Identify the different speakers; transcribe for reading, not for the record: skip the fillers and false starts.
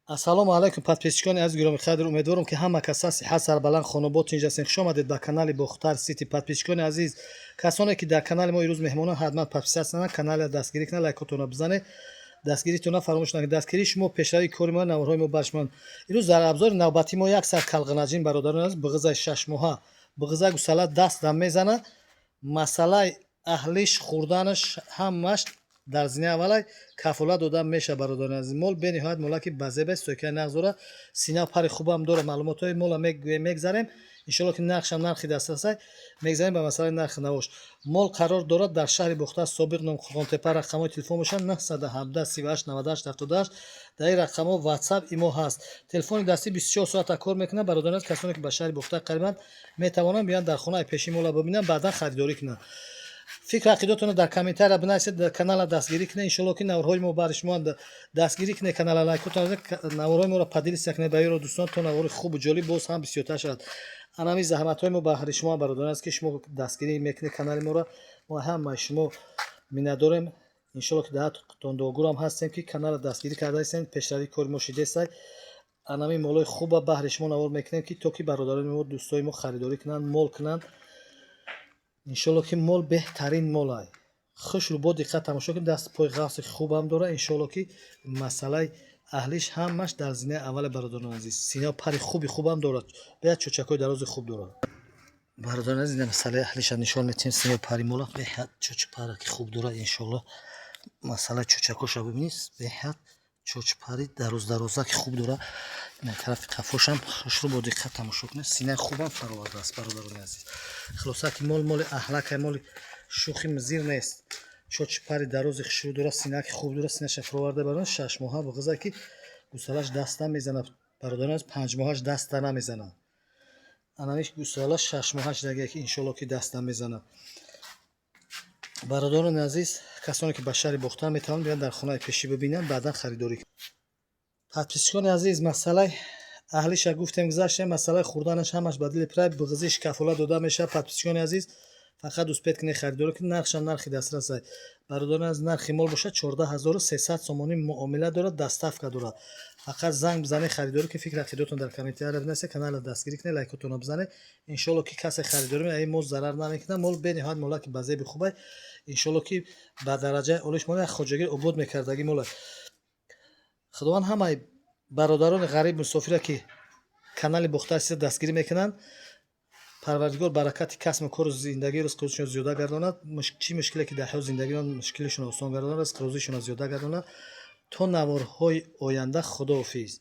Speaker 1: Ассалому алайкум, подписчикони азиз, гироми қадр. Умедворам, ки ҳама каса сиҳат, сарбаланд, хонобод, тинҷ ҳастен. Хуш омадед ба канали Бохтар Сити. Подписчикони азиз, касоне ки дар канали мо имрӯз меҳмонанд, ҳатман подписаться кунанд, каналро дастгирӣ кунанд, лайкотонро бизанед, дастгиритонро фаромӯш накунед. Дастгирии шумо пешравии кори мо, наворҳои мо бар шумо. Имрӯз дар обзори навбатии мо як сар калғанаҷин, бародарони азиз, буғизаи 6 моҳа. Буғиза гусала дастам мезанад. Масъалаи аҳлиш, хӯрданаш ҳамааш дар зинаи аввалай кафолат дода мешавад. Бародарони азиз, мол бениҳоят молаки базебе, стойкаи нағз дорад, сина пари хубам дорад. Маълумотҳои мола мегӯем, мегзарем, иншоалло, ки нархшам нархи дастрасай. Мегзарем ба масъалаи нархи навош. Мол қарор дорад дар шаҳри Бохтар, собиқ ном Қурғонтепа. Рақамҳои телефон бошанд 917 38 98 78. Дар ин рақамҳо Ватсап, Имо ҳаст. Телефони дастӣ 24 соата кор мекунад. Бародарони азиз, касоне ки ба шаҳри Бохтар қарибанд, метавонанд биёянд, дар хонаи пеши мола бибинанд, баъдан харидорӣ кунанд. Фикр ақидотонро дар комментария бинависед, дар канала дастгирӣ кунед. Иншоалло, ки наворҳои мо бари шумо. Дастгирӣ кунед канала, лайкотон, наворҳои моро поделиться кунед ба ёру дӯстон, то навори хубу ҷолиб боз ҳам бисёртар шавад. Анами заҳматҳои мо баҳри шумо, бародарон, аст, ки шумо дастгирӣ мекунед канали моро. Мо ҳамаи шумо миннатдорем. Иншоалло, ки даҳатон дуогӯрам ҳастем, ки каналро дастгирӣ кардаистем, пешравии кори мо шидестай. Анами молои хуба баҳри шумо навор мекунем, ки то ки бародарони мо, дӯстои мо харидорӣ кунанд, мол кунанд. Иншоалло, ки мол беҳтарин молай. Хушрӯ, бо диққат тамошо кунед. Даст пои ғафси хубам дорад. Иншоалло, ки масъалаи аҳлиш ҳамаш дар зинаи аввали. Бародарони азиз, сина пари хуби хубам дорад, беҳад чӯчакҳои дарози хуб дорад. Бародарони азиз, масъалаи аҳлиша нишон метиҳем. Синаи пари мола беҳад чӯчпараки хуб дорад. Иншоалло, масъалаи чӯчакҳоша бибинед, беҳад чӯчпари дароздарозаки хуб дорад. Ин тарафи қафошам хушрӯ, бо диққат тамошо кунед. Синаи хубам фаровардааст, бародарони азиз. Хулоса, ки мол моли аҳлакай, моли шӯхи мизир нест. Чочпари дарози хушрӯ дорад, синаки хуб дорад, синаша фароварда. Барон, 6 моҳа буғиза, ки гусалаш даста мезанад. Бародарон азиз, 5 моҳаш даста намезанад. Анамиш гусала 6 моҳаш даге, ки иншоалло, ки даста мезанад. Бародарони азиз, касоне ки ба шаҳри Бохтар, метавонанд биёянд, дар хонаи пешӣ бибинанд, баъдан харидорӣ. Подписчикони азиз, масъалаи аҳлиша гуфтем, гузаштем. Масъалаи хӯрданаш ҳамаш ба дили пирай, буғизиш кафолат дода мешавад. Подписчикони азиз, фақат успеть кунед, харидорӣ кунед. Нархшам нархи дастрасай. Бародарони азиз, нархи мол бошад 14 300 сомонӣ. Муомила дорад, доставка дорад. Фақат занг бизанед, харидорӣ ки. Фикр ақидотон дар комментария бинависед, каналро дастгирӣ кунед, лайкотонро бизанед. Иншоалло, ки касе харидорӣ мекунад, ин мол зарар намекунад. Мол бениҳоят молаки ба зеби хубай. Иншоалло, ки ба дараҷаи олиш мол, як хоҷагӣ обод мекардагӣ мола. Худованд ҳамаи бародарони ғариб, мусофира, ки канали Бохтар Сити дастгирӣ мекунанд, Парвардигор баракати касбу кору зиндагӣ, ризқу рӯзишонро зиёда гардонад. Чӣ мушкиле ки дар ҳаёт зиндагион, мушкилишонро осон гардонад, ризқу рӯзишонро зиёда гардонад. То наворҳои оянда, худоҳофиз.